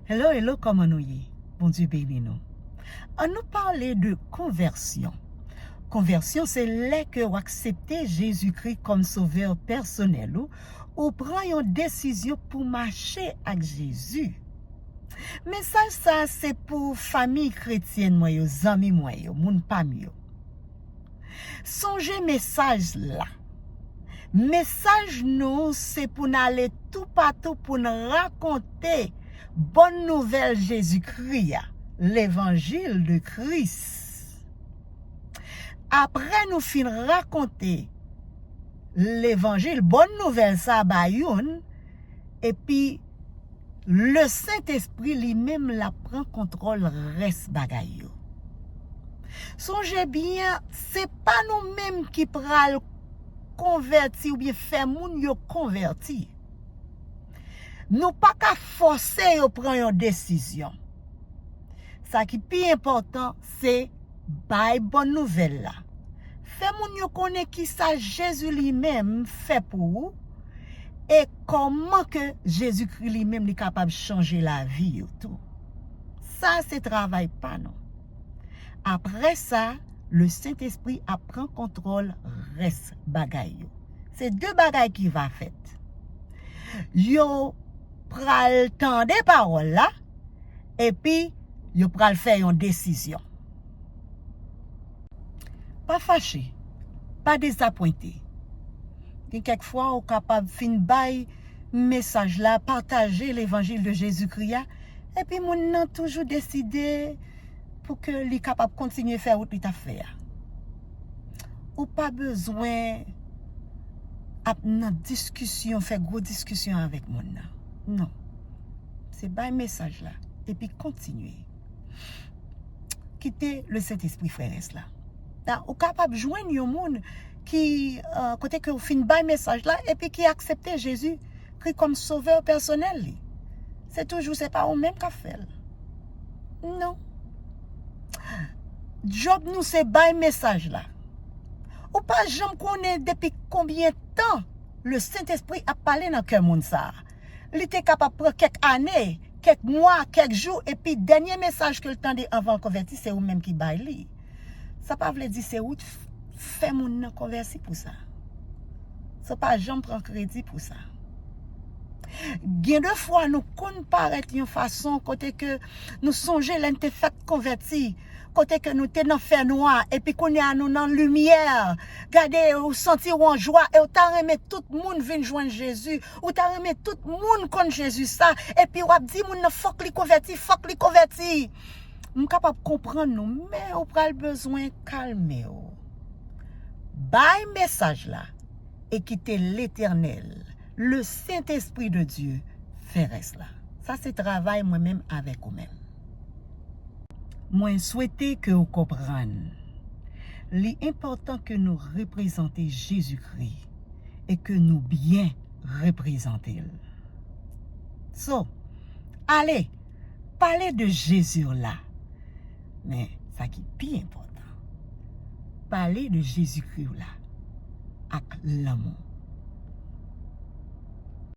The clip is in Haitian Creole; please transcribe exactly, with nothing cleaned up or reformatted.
Hello, hello, kòman nou ye? Bondye beni nou. Ann nou pale de konvèsyon. Konvèsyon se lè ke w aksepte Jezikri kòm sovè pèsonèl ou, ou pran yon desizyon pou mache ak Jezi. Mesaj sa se pou fanmi kretyèn mwen yo, zanmi mwen yo, moun pa m yo. Sonje mesaj la. Mesaj nou se pou n ale toupatou pou n rakonte bòn nouvèl Jezikri a, levanjil de Kris. Apre nou fin rakonte levanjil, bòn nouvèl sa a ba youn, epi Lesentespri li menm l ap pran kontwòl rès bagay yo. Sonje byen, se pa nou menm ki pral konvèti oubyen fè moun yo konvèti. Nou pa ka fòse yo pran yon desizyon. Sa ki pi enpòtan, se bay bòn nouvèl la. Fè moun yo konnen kisa Jezi li menm fè pou ou e kòman ke Jezikri li menm li kapab chanje lavi yo tou. Sa se travay pa nou. Apre sa, Lesentespri ap pran kontwòl rès bagay yo. Se de bagay ki va fèt. Yo pral tande pawòl la, epi yo pral fè yon desizyon. Pa fache, pa dezapwente. Gen kèk fwa ou kapab fin bay mesaj la, pataje levanjil de Jezikri a, epi moun nan toujou deside pou ke li kapab kontinye fè wout li t ap fè a. Ou pa bezwen ap nan diskisyon, fè gwo diskisyon avèk moun nan. Non. Se bay mesaj la, epi kontinye. Kite Lesentespri fè rès la. Ou kapab jwenn yon moun ki, euh, kote ke ou fin bay mesaj la, epi ki aksepte Jezi Kri kòm sovè pèsonèl li. Se toujou, se pa ou menm k ap fè l. Non. Djòb nou se bay mesaj la. Ou pa janm konnen depi konbyen tan Lesentespri ap pale nan kè moun sa a. Li te kapab pran kèk ane, kèk mwa, kèk jou, epi dènye mesaj ke l tande anvan l konvèti, se ou menm ki bay li. Sa pa vle di se ou t f-, fè moun nan konvèti pou sa. Sa pa janm pran kredi pou sa. Gen de fwa nou konn parèt yon fason kote ke nou sonje lè n te fèk konvèti, kote ke nou te nan fènwa, epi kounye a nou nan limyè. Gade, ou santi w an jwa, e ou ta renmen tout moun vin jwenn Jezi, ou ta renmen tout moun konn Jezi sa, epi w ap di moun nan fòk li konvèti, fòk li konvèti. M kapab konprann nou, men ou pral bezwen kalme w. Bay mesaj la e kite Letènèl, le Saint-Esprit de Dieu, fè rès la. Sa se travay mwen menm avèk ou menm. Mwen swete ke w konprann. Li enpòtan ke nou reprezante Jezikri e ke nou byen reprezante l. So, ale, pale de Jezi w la. Men, sa ki pi enpòtan, pale de Jezikri w la ak lanmou.